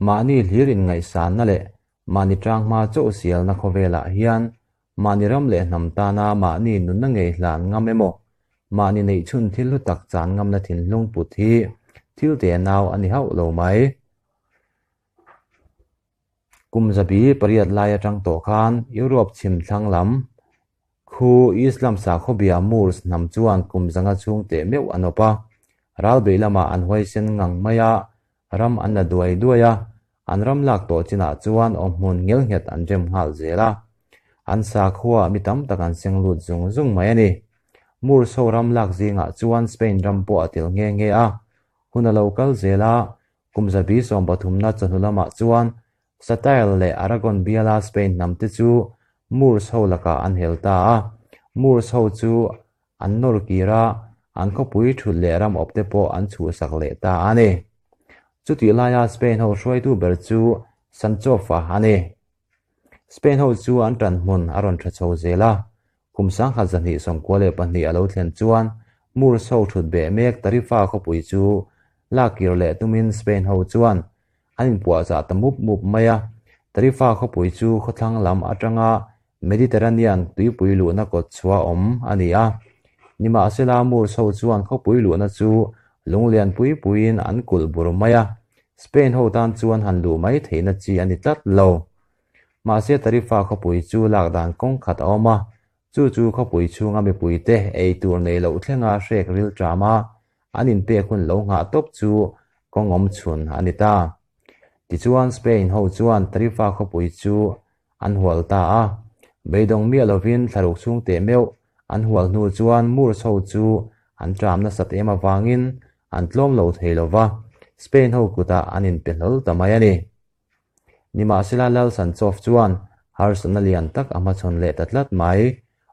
Mahni hlir inngaihsanna leh mahni tanghma chauh sialna khawvelah hian mahni ram leh hnam tana mahni nunna ngei hlan ngam emaw, mahni neih chhun thil hlu tak chan ngamna thinlung put hi thil te nau a ni hauh lo mai. Kum zabi pariat lai atang tawh khan Europe chhim thlang lam khu Islam sakhawbia Moors hnam chuan kum zanga chhung teh meuh an awp a, ralbeih lamah an huaisen ngang mai a, ram an la duai duai a, an ram lak tawh chinah chuan awmhmun ngelnghet an rem nghal zel a, an sakhua mi tam tak an seng lut zung zung mai a ni. Moors ho ram lak zingah chuan Spain ram pawh a tel nghe nghe a, hun a lo kal zel a, Kum zabi sawmpathumna chawhnu lamah chuan Satire leh Aragon biala Spain hnamte chu Moors ho lakah an hel ta a. Moors ho chu an nawr kir a, an khawpui thut leh ram awpte pawh an chhuhsak leh ta a ni. Chutih laia Spain ho hruaitu ber chu Sanchofa a ni. Spain ho chu an tan hmun a rawn tha chho zel a, kum 1292 a lo thlen chuan Moors ho thut beh mek Tarifa khawpui chu lak kir leh tumin Spain ho chuan an inpuahchah ta mup mup mai a. Tarifa khawpui chu khawthlang lam atanga Mediterranean tuipui luhna kawt chhuah awm a ni a. Nimahsela Moors ho chuan khawpui luhna chu lunglian pui puiin an kulh bur mai a, Spain ho tan chuan han luh mai theihna chi a ni tlat lo. Mahse Tarifa khawpui chu lak dan kawng khat a awm a, chu chu khawpui chhunga mipuite ei tur nei loh thlenga hrek ril ṭam a, an inpek hun lo nghah tawp chu kawng awm chhun a ni ta. Tichuan Spain ho chuan Tarifa khawpui chu an hual ta a, beidawng miah lovin thlaruk chhung teh meuh an hual hnu chuan Moors ho chu an ṭam nasat em avangin an tlawm lo thei lo va, Spain ho kutah an inpe hlawl ta mai a ni. Nimahsela Lal Sanchof chuan harsatna lian tak a hmachhawn leh ta tlat mai.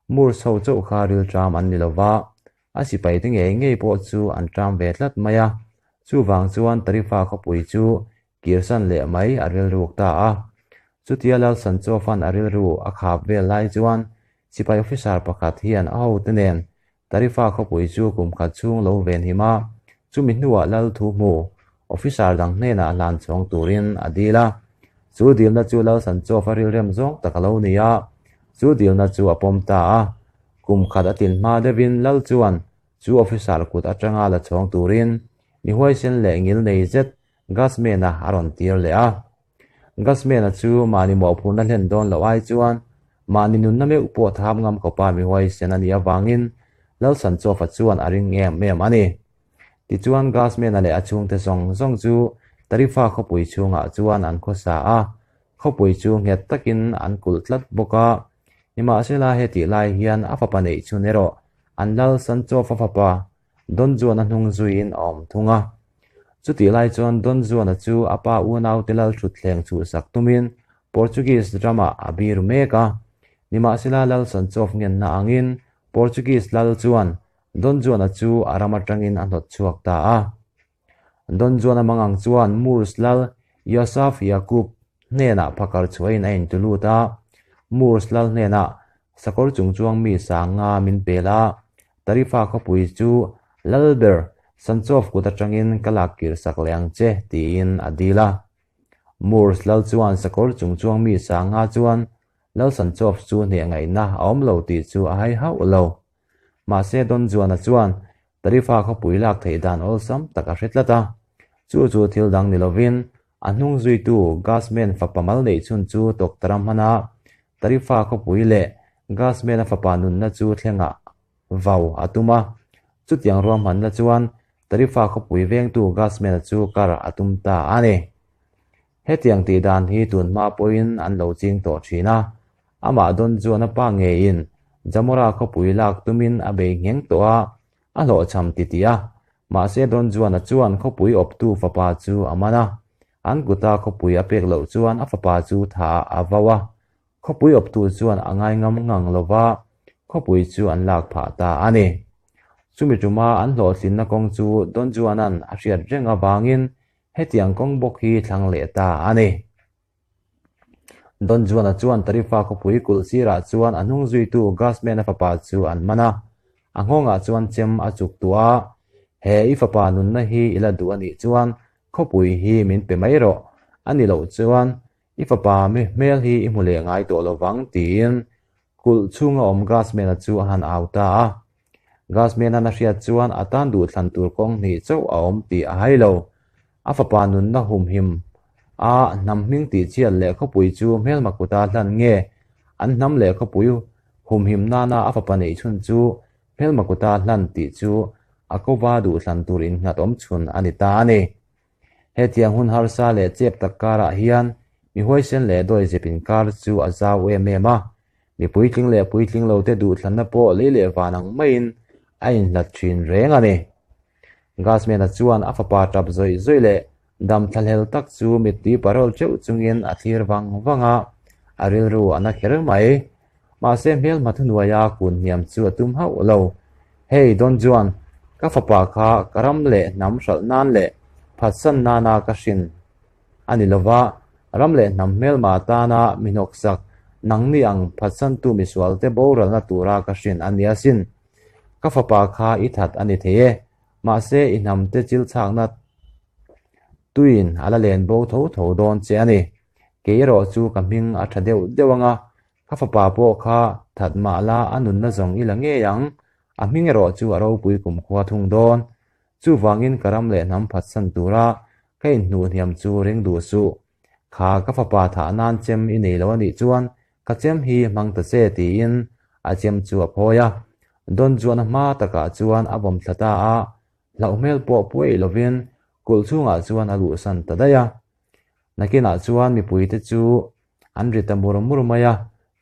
Moors ho chauh kha rilṭam an ni lo va, a sipaite ngei ngei pawh chu an ṭam ve tlat mai a, chuvang chuan Tarifa khawpui chu kirsan leh mai a rilruk ta a. Chutia Lal Sanchofan a rilru a khap vel lai chuan sipai officer pakhat hian a hote nen Tarifa khawpui chu kum khat chhung lo ven him a, chumi hnuah Lal thu hmu officer dang hnenah hlan chhawng turin a dil a. Chu dilna chu Lal Sanchofa rilrem zawng tak a lo ni a, chu dilna chu a pawm ta a. Kum khat a tin hma deuhin Lal chuan chu officer kut atanga la chhawng turin mi huaisen leh ngil nei zet Gasman-a a rawn tir leh a. Gasman-a chu mahni mawhphurhna hlen dawn loh ai chuan mahni nunna meuh pawh thap ngam khawpa mi huaisen a nih avangin Lalsanchawfa chuan a ring em em a ni. Tichuan Gasman-a leh a chhungte zawng zawng chu Tarifa khawpui chhungah chuan an khawsa a, khawpui chu nghet takin an kulh tlat bawk a. Nimahsela hetih lai hian a fapa neih chhun erawh an Lalsanchawfa fapa Don Juan-a hnung zuiin a awm thung a. Chutih lai chuan Don Juan-a chu a pa unaute lal thutthleng chhuhsak tumin Portuguese ramah a biru mek a. Nimahsela Lal Sanchof ngenna angin Portuguese lal chuan Don Juan-a chu a ram atangin a hnawt chhuak ta a. Don Juan-a mangang chuan Moors lal Yosaf Yaqub hnenah phakar chhuahin a intu lut a. Moors lal hnenah sakawr chungchuang mi sanga min pel a, Tarifa khawpui chu Lalber Sanchov kut atangin ka lak kir sak leh ang che tiin a dil a. Moors lal chuan sakawr chungchuang mi sanga chuan Lal Sanchov chu hneh ngaihna a awm lo tih chu a hai hauh lo. Mahse Don Juan-a chuan Tarifa khawpui lak theih dan awlsam tak a hre tlat a. Chu chu thil dang ni lovin a hnung zuitu Gasman fapa mal neih chhun chu Doctor a hman a, Tarifa khawpui leh Gasman-a fapa nunna chu thlengah vau a tum a. Chutiang ruahmanna chuan Tarifa khawpui vengtu Gasman-a chu kar a tum ta a ni. Hetiang tih dan hi tun hma pawhin an lo ching tawh thin a, amah dawn chuan a pa ngeiin Zamora khawpui lak tumin a bei ngheng tawh a, a hlawhchham titih a. Mahse Don Juan-a chuan khawpui awptu fapa chu a man a, an kuta khawpui a pek loh chuan a fapa chu tha a vau a. Khawpui awptu chuan a ngai ngam ngang lo va, khawpui chu an lak phah ta a ni. Chumi tuma an hlawhtlinna kawng chu Don Juan-a'n a hriat reng avangin hetiang kawng bawk hi thlang leh ta a ni. Don Juan-a chuan Tarifa khawpui kulh sirah chuan a hnung zuitu Gasman-a fapa chu an man a, a nghawngah chuan chem a chuk tuah a, He i fapa nunna hi i la duh a nih chuan khawpui hi min pe mai rawh. A ni loh chuan i fapa mi hmel hi i hmu leh ngai tawh lo vang tiin kulh chhunga awm Gasmena chu a han au ta a. Gasmenan a hriat chuan a tan duhthlan tur kawng hnih chauh a awm tih a hai lo. A fapa nunna humhim a hnam hming tih chhiat leh khawpui chu hmelma kuta hlan nge an hnam leh khawpui humhim nana a fapa neih chhun chu hmelma kuta hlan tih chu a kova duhthlan tur innghat awm chhun a ni ta a ni. Hetiang hun harsa leh chep tak karah hian mi huaisen leh dawihzep inkar chu a zau em em a, mi puitling leh puitling lote duhthlanna pawh lei leh van ang maiin a inhlat thin reng a ni. Gasmena chuan a fapa tap zawih zawih leh dam thlahlel tak chu mittui parawl teuh chungin a thlir vang vang a, a rilru a na kher mai. Mahse hmelhma thuhnuaia kun hniam chu a tum hauh lo. Hei Don Juan, ka fapa kha ka ram leh hnam hralh nan leh phatsan nana ka hrin a ni lova, ram leh hnam hmelma atana mi hnawksak nangni ang phatsantu misualte boralna tura ka hrin a nia sin. Ka fapa kha i that a ni thei e, mahse i hnamte chil chhakna tuiin a la len bo tho tho dawn che a ni. Kei erawh chu ka hming a tha deuh deuh anga, ka fapa pawh kha that mah la a nunna zawng i la ngei ang, a hming erawh chu a ropui kumkhua thung dawn. Chuvangin ka ram leh hnam phatsan tura ka inhnuh hniam chu ring duh suh. Kha ka fapa thah nan chem i nei lo a nih chuan ka chem hi hmang ta che tiin a chem chu a phawi a. Don chuan a hma takah chuan a vawm thla ta a, hlauh hmel pawh puaih lovin kulh chhungah chuan a luhsan ta daih a. Nakinah chuan mipuite chu an ri ta mur mur mai a,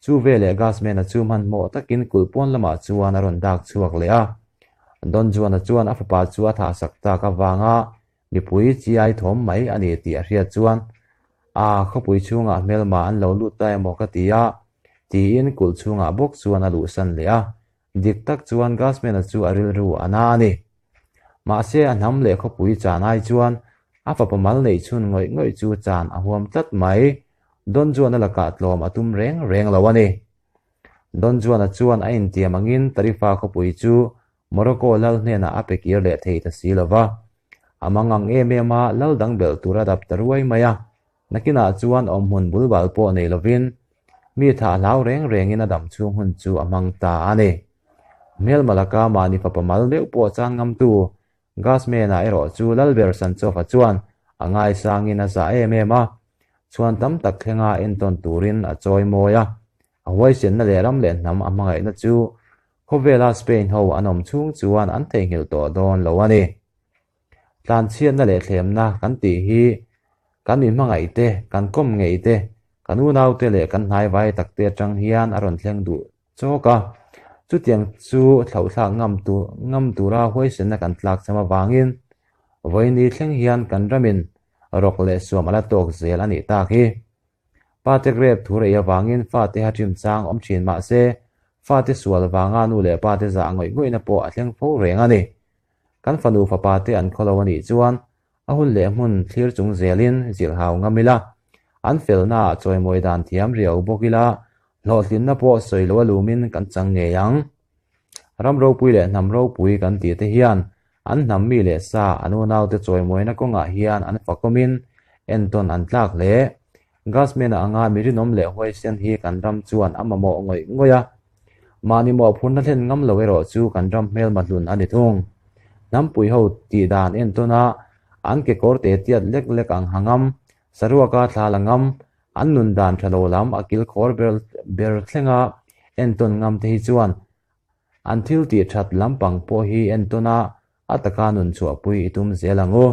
chu veleh Gasman-a chu hmanhmawh takin kulh pawn lamah chuan a rawn dak chhuak leh a. Don Juan-a chuan a fapa chu a thahsak tak avanga mipui chiai thawm mai a ni tih a hriat chuan, A, khawpui chhungah hmelma an lo lut ta emaw ka ti a, tiin kulh chhungah bawk chuan a luhsan leh a. Dik tak chuan Gasman-a chu a rilru a na a ni. Mahse a hnam leh khawpui chan ai chuan a fapa mal neih chhun ngawih ngawih chu chan a huam tlat mai. Don Juan-a lakah tlawm a tum reng reng lo a ni. Don Juan-a chuan a intiam angin Tarifa khawpui chu Morocco lal hnenah a pe kir leh thei ta si lo va. A mangang em em a, lal dang belh tur a dap ta ruai mai a. Nakinah chuan awmhmun bulbal pawh nei lovin mi thah hlau reng rengin a dam chhung hun chu a hmang ta a ni. Hmelma laka mahni fapa mal meuh pawh chang ngamtu Gasman-a erawh chu Lalber Sanchofa chuan a ngaisangin a zah em em a, chhuan tam tak thlenga entawn turin a chawi mawi a. A huaisenna leh ram leh hnam a hmangaihna chu khawvela Spain ho an awm chhung chuan an theihnghilh tawh dawn lo a ni. Tlanchhiatna leh thlemna kan tih hi kan mi hmangaih te, kan kawm ngei te, kan unaute leh kan hnaivai takte atang hian a rawn thleng duh chawk a. Chutiang chu thlauhthlak ngam tur ngam tura huaisenna kan tlak cham avangin vawiini thleng hian kan ramin rawk leh suam a la tawk zel a nih tak hi. Pate grep thu rei avangin fate ha ṭim chang awm ṭhin mah se, fate sual vanga nu leh pate zah ngawih ngawihna pawh a thleng fo reng a ni. Kan fanu fapate an khaw lo a nih chuan a hun leh hmun thlir chung zelin zilhhau ngam ila, an felnaah chawimawi dan thiam riau bawk ila, hlawhtlinna pawh sawi lo a lumin kan chang ngei ang. Ram ropui leh hnam ropui kan tih te hian an hnam mi leh sa an unaute chawimawina kawngah hian an fakawmin entawn an tlak hle. Gasman-a anga mi rinawm leh huaisen hi kan ram chuan a mamawh ngawih ngawih a. Mahni mawhphurna thlen ngam lo erawh chu kan ram hmelma hlun a ni thung. Hnampui ho tih dan entawn a, an kekawr te tiat lek lek ang ha ngam, saruaka thla la ngam, an nun dan tha lo lam a kilkhawr ber ber thlenga entawn ngam te hi chuan an thil tih that lampang pawh hi entawn a, a taka nun chhuahpui i tum zel ang u.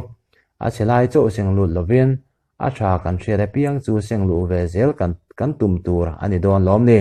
A chhe lai chauh seng lut lovin a tha kan hriat apiang chu seng luh ve zel kan kan tum tur a ni dawn lawm ni.